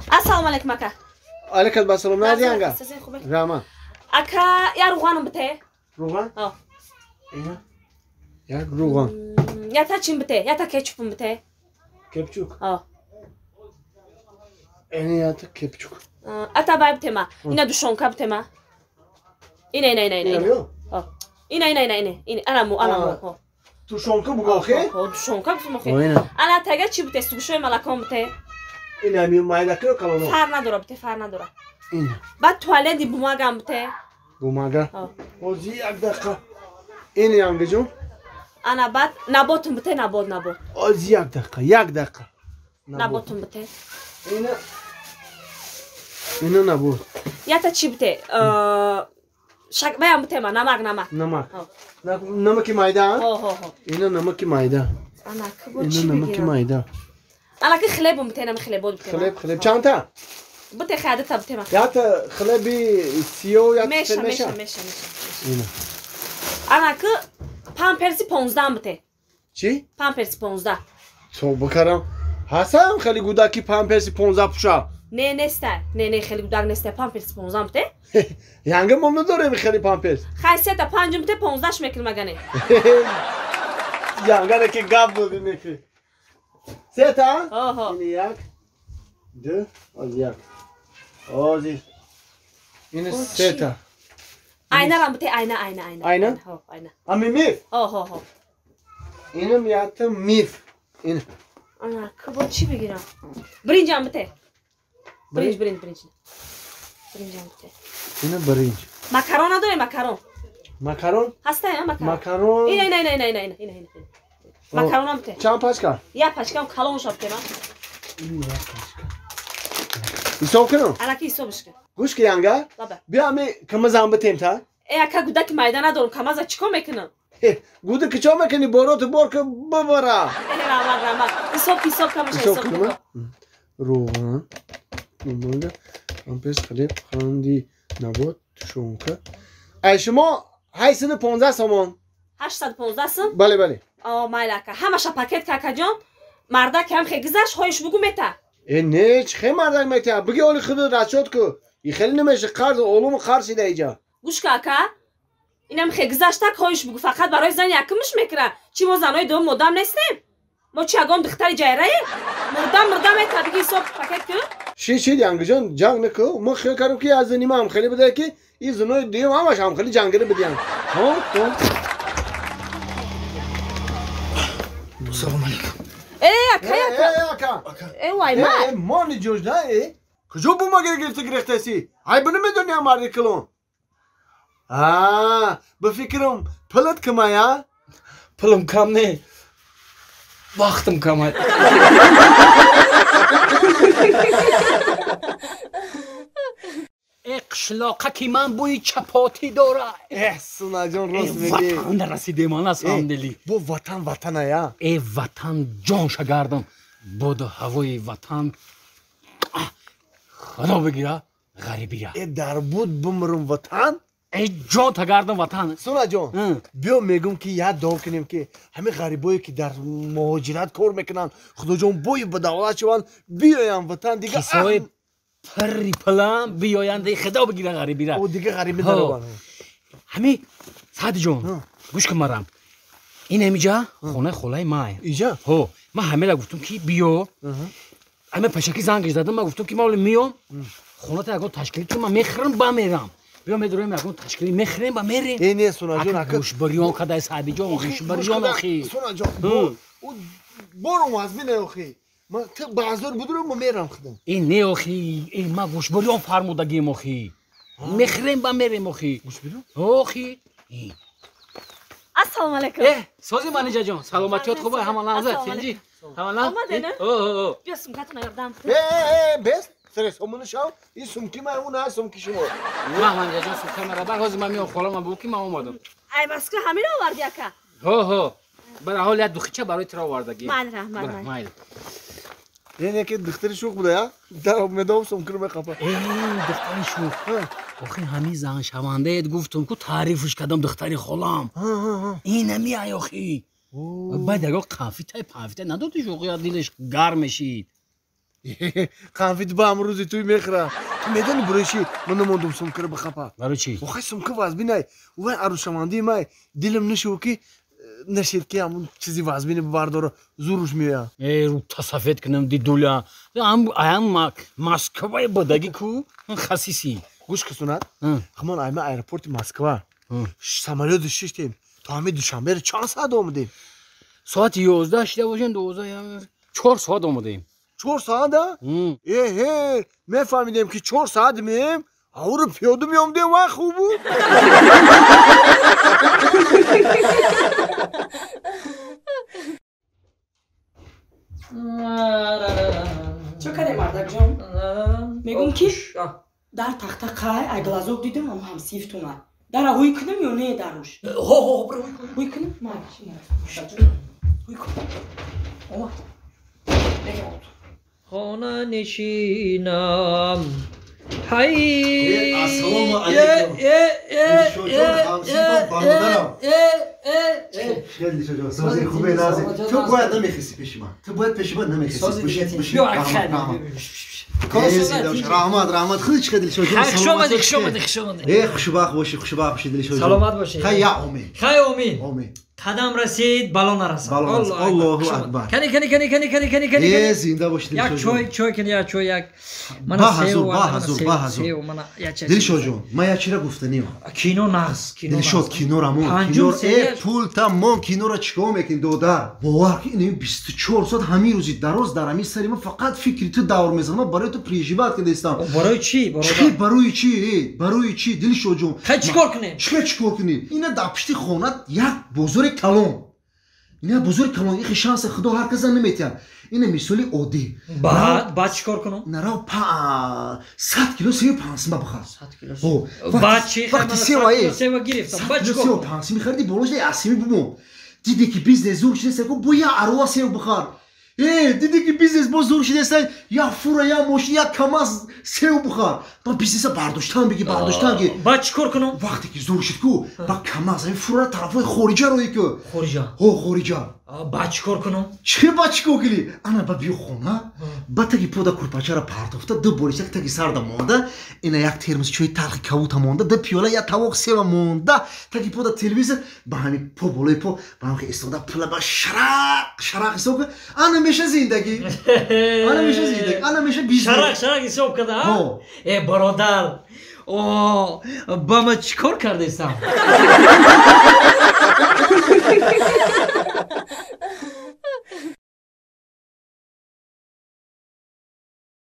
Ассалому алайкум ака. Алейкум ассалом. Нади анга. Рама. Ака, я руғаном бите. Руған? Ҳо. Ина. Як руған. Ята чин бите, ята кетчупум бите. Кепчук. Ҳо. Ина ята кепчук. Ата бай битема. Ина душонка битема. Ина ина ина ина. Ҳо. Ина ина ина ина. Ина анамо анамо. Ҳо. Тушонка бугохе? Ҳо, тушонка бутумохе. Ана тага чи бите, сугушои малакон бите. Ина ми майдакро калоно. Фар надора бите, фар надора. Ина. Баъд туалети бумагам бите. Бумага? Ҳо. Ози як дақиқа. Ин янгиҷон? Ана баъд наботум бите, набот, набот. Ози як дақиқа, як дақиқа. Наботум бите. Ина. Ина набот. Ята чи бите? Шак баям бите ма, намак, намак. Намак. Ҳо. Намаки майда? Ҳо, ҳо, ҳо. Ина намаки майда. Ана ки бо чи Ина намаки бигирам? майда. Ана ки хлебум бите, нами хлебот бите. Хлеб, хлеб. Чандта? Бите хадата бите ма. Ята хлеби сиё, ята Меша, меша. меша, меша, меша. Ина. Ана ки памперси 15 бите. Чи? Памперси 15. Тавба карам. Ҳасан хеле гудаки памперси 15 пуша. Не, неста. Не, не, хеле гудак неста. Памперси 15 бите. Янга мо надорем хеле памперс. Хай сета 5 бите 15 мекунем агане. Янга ки гап доди неки. Сета? Ҳо, ҳо. Ин як, ду, оз як. Ози. Ин сета. Айнарам бите, айна, айна, айна. Айна? Ҳо, айна. Ами миф. Ҳо, ҳо, ҳо. Инам ята миф. Ин. Ана ки бо чи бигирам? Биринҷам бите. Биринҷ, биринҷ, биринҷ. Биринҷам бите. Ина биринҷ. Макарон надорем, макарон. Макарон? Ҳаста, я макарон. Макарон. Ина, ина, ина, ина, ина, ина, ина, ина. Макаронам бите. Чанд пачка? Як пачкам калон шаб бите ма. Ин як пачка. Ҳисоб кунам? Ана ки ҳисобиш кун. Гӯш ки янга? Лаба. Биё ами камазам битем та. Э, ака гудаки майда надорам, камаза чӣ кор мекунам? Гудаки чӣ мекунӣ? Бороту бор ки бибара. Э, раҳмат, раҳмат. Ҳисоб, ҳисоб камаша Ҳисоб ҳисоб кунам? кун. Равған, бумага, памперс, хлеб, қанди, набот, тушонка. Ай шумо 815 сомон. 815 сум? Бале, бале. О, майли ака. Ҳамаша пакет ка акаҷон. Мардак ҳам хе гузашт, хоҳиш бугу мета. Э, не, чӣ хе мардак мета? Биги оли худу расчёт ку. И хеле намеша қарз, олуми қарз шида иҷа. Гӯш ка ака. Инам хе гузаштак хоҳиш бугу, фақат барои зани якумш мекунад. Чӣ мо занои дуюм одам нестем? Мо чӣ ягон духтари ҷайраем? Мурдам мурдам мета, биги ҳисоб пакет ку. Ши ши янгиҷон, ҷанг наку. Мо хиёл кардем ки аз нима ҳам хеле буда ки ин занои дуюм ҳамаш ҳам хеле ҷангири бидиям. Ҳо, ҳо. Салом алейкум. Э, ака, ака. Э, ака. Э, вай ма. Э, мони ҷош да, э? Куҷо бумага гирифта гирифтаси? Ай бу намедони марди калон. А, ба фикрам пулат камая? Пулам кам не. Вақтам камай. Э, қишлоқа ки ман бӯи чапотӣ дора. Э, сунаҷон, рост мегӣ. Ватан расидем ана самдели. Бо ватан ватаная. Э, ватан ҷонша гардам. Боду ҳавои ватан. Худо бигира, ғарибира. Э, дар буд бумрум ватан? Э, ҷон тагардам ватан. Сунаҷон, биё мегӯм ки як дуо кунем ки ҳамин ғарибое ки дар муҳоҷират кор мекунанд, худоҷон бои ба давлат шаванд, биёянд ватан дига. Кисои пирри пулам биёянд, худо бигира ғарибира. О, дига ғарибӣ дарованд. Ҳами Саъдиҷон, гӯш кун марам. Ин ҳамиҷа хонаи холаи май. Иҷа? Ҳо, ман ҳамела гуфтум ки биё. Ҳама пешакӣ зангиш задам, ман гуфтум ки ман оле миём. Хоната ягон ташкилӣ кун, ман мехӯрам ба мерам. Биё медорем ягон ташкилӣ мехӯрем ба мерем. Э, не, Сунаҷон, ака. Гӯшбариён кадай Саъдиҷон, гӯшбариён охи. Сунаҷон, борум аз мине охи. Ман ту баъзор будурум, ман мерам худам. Э, не охи, э, ман гӯшбариён фармудагим охи. Мехӯрем ба мерем охи. Гӯшбариён? Охи. Ассалому алайкум. Э, сози манижаҷон, саломатиёт хуб, ҳама лаҳза, тинҷӣ. Ҳама лаҳза. Омадена? О, о, о. Биё сумкатона ёрдам. Э, э, э, бес. Стресс, омону шав. Ин сумки ман, он ҳаст сумки шумо. Ман манижаҷон сумка мара бар, ҳозир ман меом хола ман бугу ки ман омадам. Ай Москва ҳамин оварди ака? Ҳо, ҳо. Бара ҳол як духича барои туро овардагӣ. Майли, раҳмат, майли. Майли. Ин яке духтари шӯх буда, я? Дар медом сумкиро меқапа. Э, духтари шӯх. Охи ҳамин заншавандаед гуфтум ку таърифш кардам духтари холам. Ин ҳами ай охи. Баъд ягон қанфитай панфитай надоди шӯхия дилаш гарм мешид. Конфет ба амрӯзи туй мехӯра. Ту медонӣ барои чӣ ман намондум сумкаро бихапа? Барои чӣ? Охай сумка вазбинай. Вай арӯшавандии май дилам нашуд ки нашед ки ҳамун чизи вазбини бардора зуруш меояд. Э, рута сафед кунам дидуля. Ам Москваи бадаги ку хасиси. Гӯш кисунат. Ҳамон айма аэропорти Москва. Самолёт шиштем. То ҳамин Душанберо чанд соат омадем? Соати 11 шида бошем, 12 4 соат омадем. 4 соат, а? Эҳе, мефаҳмидем ки 4 соат меем, авру пиёда меомдем, вай хуб буд. Чо кардем, мардакҷон? Мегӯм ки дар тахта қай ай глазок дидам, ам ҳамсифтуна. Дара ҳуй кунам ё не даруш? Ҳо, ҳо, бира ҳуй кун. Ҳуй кунам? Ҳуй кун. Омад. Хона нишинам. Ҳай. Ассалому алайкум. Дилшодҷон, ҳамсифам, бародарам. Хеле Дилшодҷон, сози хубе нази. Ту бояд намехисӣ пеши ман. Ту бояд пеши ман намехисӣ. Раҳмат, раҳмат. Худи чӣ қадр Дилшодҷон? Хуш омадӣ, хуш омадӣ, хуш омадӣ. Э, хушбахт бошӣ, хушбахт бошӣ Дилшодҷон. Саломат бошӣ. Хай я омин. Хай омин. Омин. Қадам расид, бало нарасад. Аллоҳу акбар. Кани, кани, кани, кани, кани, кани, кани. Э, зинда бошӣ Дилшодҷон. Як чой, чой кани, як чой, як. Ба ҳазур, ба ҳазур, ба ҳазур. Дилшодҷон, ман як чира гуфтаниам. Кино нағз, кино. Дилшод, кинора мон. Кино, э, пул тамом, кинора чикор мекунӣ, додар? Бовар ки ин 24 соат ҳамин рӯзи дароз дар ҳамин сари ман фақат фикри ту давр мезанам. Ман барои ту переживать кардастам. Барои чӣ, бародар? Чӣ барои чӣ? Э, барои чӣ, Дилшодҷон? Хай чикор кунем? Чӣ чикор кунем? Ина дар пишти хона як бозори калон. Ина бозори калон, ихи шанси худо ҳар каса наметиҳад. Ина мисоли оддӣ. Баъд, баъд чикор кунам? Нарав па 100 кило севи пансима бихар. 100 кило. Баъд чӣ? Вақти сева е. Сева гирифтам. Баъд чикор? Сева пансими хариди болош асими бумон. Диди ки бизнес зур шидаст, бо я арова сев бихар. Э, диди ки бизнес боз зур шидаст, я фура, я мошин, я КамАЗ сев бихар. Ба бизнеса бардоштан биги, бардоштан ги. Баъд чикор кунам? Вақте ки зур шид ку, ба КамАЗ, ин фура тарафҳои хориҷа роӣ ку. Хориҷа? Ҳо, хориҷа. Баъд чикор кунам? Чӣ баъд чикор кунӣ? Ана ба биё хона, ба таги пода курпачаро партофта, ду болишак таги сарда монда, ина як термос чои талхи кавута монда, ду пиёла як тавоқ сева монда, таги пода телевизор, ба ҳамин по болои по, ба ҳамин истода пула ба шарақ шарақ ҳисоб кун. Ана меша зиндагӣ. Ана меша зиндагӣ, ана меша бизнес. Шарақ шарақ ҳисоб карда, а? Э, бародар, о, ба ман чикор кардесам?